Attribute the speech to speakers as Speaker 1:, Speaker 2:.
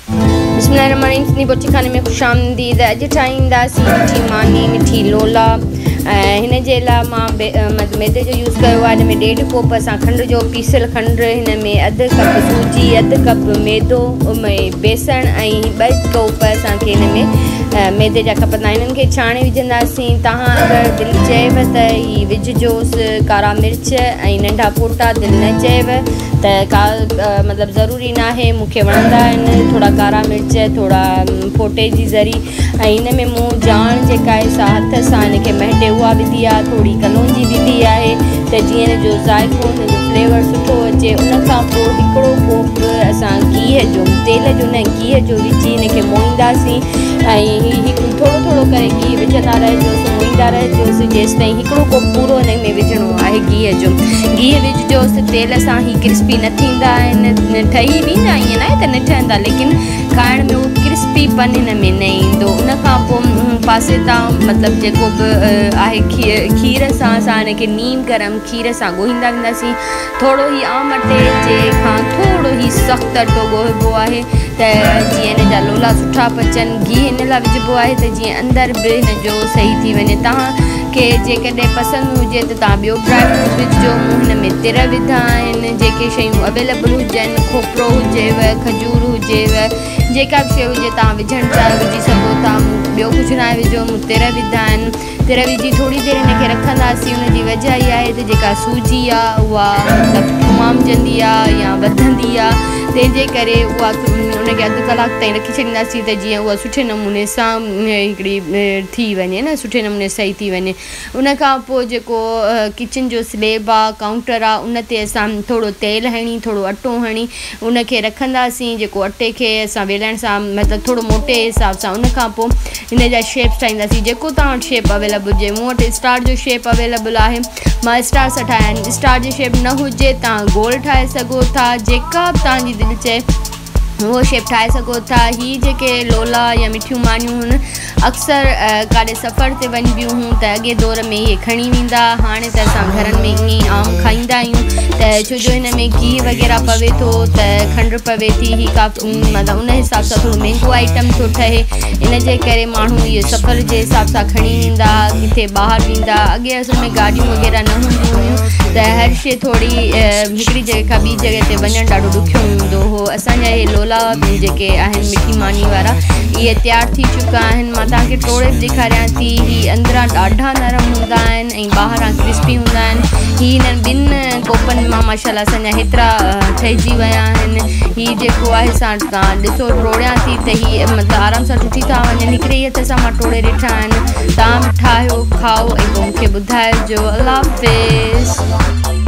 Speaker 1: بسم الله الرحمن الرحيم سنڌي بورچي خاني ۾ خوش آمديد. اڄ ٺاهينداسين مٺي ماني مٺي لولا. هن جي لاء مان ميدي جو يوز ڪيو آهي. هن ۾ ڏيڍ ڪوپ اسان کنڊ جو پيسيل کنڊ، هن ۾ اڌ ڪپ سوجي، اڌ ڪپ ميدو بيسڻ ۽ 2 ڪوپ اسان کي هن ۾ ميدي جا کپندا. هنن کي ڇاڻي وجهنداسين. توهان اگر دل چئيو ته هي وجهجوس ڪارا مرچ ۽ ننڍا ڦوٽا، دل نه چئيو ته ڪا مطلب ضروري ناهي. مون کي وڻندا آهن ٿورا ڪارا مرچ، ٿورا ڦوٽي جي ذري. ۽ هن ۾ مون جاڻ جيڪا آهي سا هٿ سان هن کي مهٽي اها وڌي آهي، ٿوري ڪلونجي وڌي آهي ته جيئن هن جو ذائقو، هن جو فليور سٺو اچي. ان کان پوء هڪڙو ڪوپ اسان گيهه جو، تيل جو نه، گيهه جو وجهي هن کي موئينداسين. ۽ هي هڪ ٿورو ٿورو ڪري گيهه وجهندا رهجوس، موئيندا رهجوس جيستائين هڪڙو ڪوپ پورو هن ۾ وجهڻو آهي گيهه جو. گيهه وجهجوس، تيل سان هي ڪرسپي نه ٿيندا آهن. ٺهي ويندا، ائين ناهي ته نه ٺهندا، ليڪن کائڻ ۾ اهو ڪرسپي پن هن ۾ نه ايندو. ان کان پوء پاسي تان مطلب جيڪو به آهي کير سان اسان هن کي نيم گرم کير سان ڳوهيندا وينداسين. ٿورو هي عام اٽي جي کان ٿورو هي سخت اٽو ڳوهبو آهي ته جيئن هن جا لولا سٺا پچن. گيهه هن لاء وجهبو آهي ته جيئن اندر به هن جو صحيح ٿي وڃي. توهان کي جيڪڏهن پسند هجي ته توهان ٻيو ڊرائي فروٽ وجهجو. مون هن ۾ تر وڌا آهن، جيڪي شيون اويليبل هجن، کوپرو هجيو، کجور هجيو، جيڪا به شيء هجي توهان وجهڻ چاهيو وجهي سگهو ٿا. مون ٻيو ڪجهه ناهي وجهيو، مون تر وڌا آهن. تر وجهي ٿوري دير هن کي رکنداسين. ان جي وجه اها آهي ته جيڪا سوجي آهي اها مطلب ڦمامجندي آهي يا وڌندي آهي، تنهن جي ڪري اها ان کي اڌ ڪلاڪ تائين رکي ڇڏينداسين ته جيئن اها سٺي نموني سان هڪڙي ٿي وڃي نه، سٺي نموني صحيح ٿي وڃي. ان کان پوء جيڪو ڪچن جو سليب آ، ڪائونٽر آ، ان تي اسان ٿورو تيل هڻي، ٿورو اٽو هڻي ان کي رکنداسين. جيڪو اٽي کي اسان ويلڻ سان مطلب ٿورو موٽي حساب سان. ان کان پوء هن جا شيپس ٺاهينداسين، جيڪو توهان وٽ شيپ اويليبل هجي. مون وٽ اسٽار جو شيپ اويليبل آهي، مان اسٽار سان ٺاهيا آهن. اسٽار جي شيپ نه هجي توهان گول ٺاهي سگهو ٿا، جيڪا به توهان جي دل چئي اهو شيپ ٺاهي سگهو ٿا. هي جيڪي لولا يا مٺيون مانيون هن اڪثر ڪاڏي سفر تي وڃبيون هيون ته اڳي دور ۾ اهي کڻي ويندا. هاڻي ته اسان گهرن ۾ ائين ئي عام کائيندا آهيون ته ڇو جو هن ۾ گيهه وغيره پوي ٿو ته کنڊ پوي ٿي، هي ڪافي مطلب ان حساب سان ٿورو مهنگو آئٽم ٿو ٺهي. ان جي ڪري ماڻهو اهي سفر جي حساب سان کڻي ويندا، ڪٿي ٻاهر ويندا. اڳي اصل ۾ گاڏيون وغيره نه هونديون هيون ته هر شي ٿوري هڪڙي جڳهه کان ٻي جڳهه تي وڃڻ ڏاڍو ڏکيو هوندو هو. اسان جا اهي لولا جيڪي آهن مٺي ماني وارا اهي تيار ٿي چڪا آهن. مان توهان کي ٽوڙي به ڏيکاريان ٿي. هي اندران ڏاڍا نرم هوندا آهن ۽ ٻاهران ڪرسپي هوندا آهن. هي هنن ٻن ڪوپن مان ماشاءالله اسان جا هيترا ٺهجي ويا آهن. هي جيڪو آهي سان توهان ڏسو ٽوڙيان ٿي ته هي مطلب آرام سان ٽٽي ٿا وڃن. هڪڙي ئي هٿ سان مان ٽوڙي ڏٺا آهن. توهان به ٺاهيو، کائو ۽ پوء مون کي ٻڌائجو. الله حافظ.